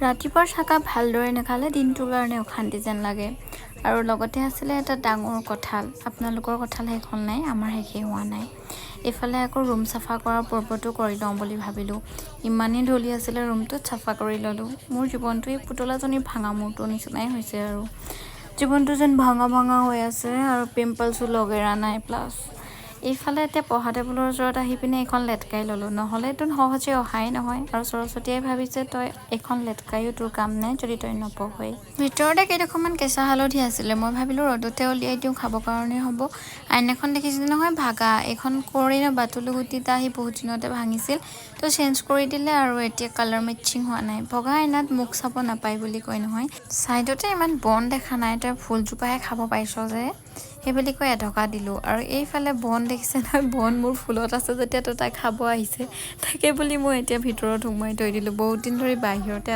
ৰাতিপুৱাৰ চাহকাপ ভালদৰে নাখালে দিনটোৰ কাৰণে অশান্তি যেন লাগে। আৰু লগতে আছিলে এটা ডাঙৰ কঁঠাল। আপোনালোকৰ কঁঠাল শেষ হ'ল নাই? আমাৰ শেষেই হোৱা নাই। এইফালে আকৌ ৰুম চাফা কৰাৰ পৰ্বটো কৰি লওঁ বুলি ভাবিলোঁ। ইমানেই ধূলি আছিলে ৰুমটোত, চাফা কৰি ল'লোঁ। মোৰ জীৱনটো এই পুতলাজনীৰ ভাঙা মূৰটোৰ নিচিনাই হৈছে আৰু জীৱনটো যেন ভাঙা ভাঙা হৈ আছে আৰু পিম্পলছো লগ এৰা নাই। প্লাছ এইফালে এতিয়া পঢ়া টেবুলৰ ওচৰত আহি পিনে এইখন লেটকাই ল'লোঁ, নহ'লেতো সহজে অহাই নহয়। আৰু সৰস্বতীয়ে ভাবিছে, তই এইখন লেটকায়ো তোৰ কাম নাই যদি তই নপঢ়ই। ভিতৰতে কেইডোখৰমান কেঁচা হালধি আছিলে। মই ভাবিলোঁ ৰ'দতে উলিয়াই দিওঁ, খাবৰ কাৰণে হ'ব। আইনাখন দেখিছোঁ নহয় ভাগা। এইখন কৰি ন বাটলু গুটি এটা আহি বহুত দিনতে ভাঙিছিল, তো চেঞ্জ কৰি দিলে আৰু এতিয়া কালাৰ মেটচিং হোৱা নাই। ভগা আইনাত মুখ চাব নাপায় বুলি কয় নহয়। ছাইডতে ইমান বন দেখা নাই, তই ফুলজোপাহে খাব পাইছ যে, সেই বুলি কৈ এঢকা দিলোঁ। আৰু এইফালে বন দেখিছে নহয়, বন মোৰ ফুলত আছে যেতিয়া তো তাই খাব আহিছে। তাকে বুলি মই এতিয়া ভিতৰত সোমোৱাই থৈ দিলোঁ। বহুত দিন ধৰি বাহিৰতে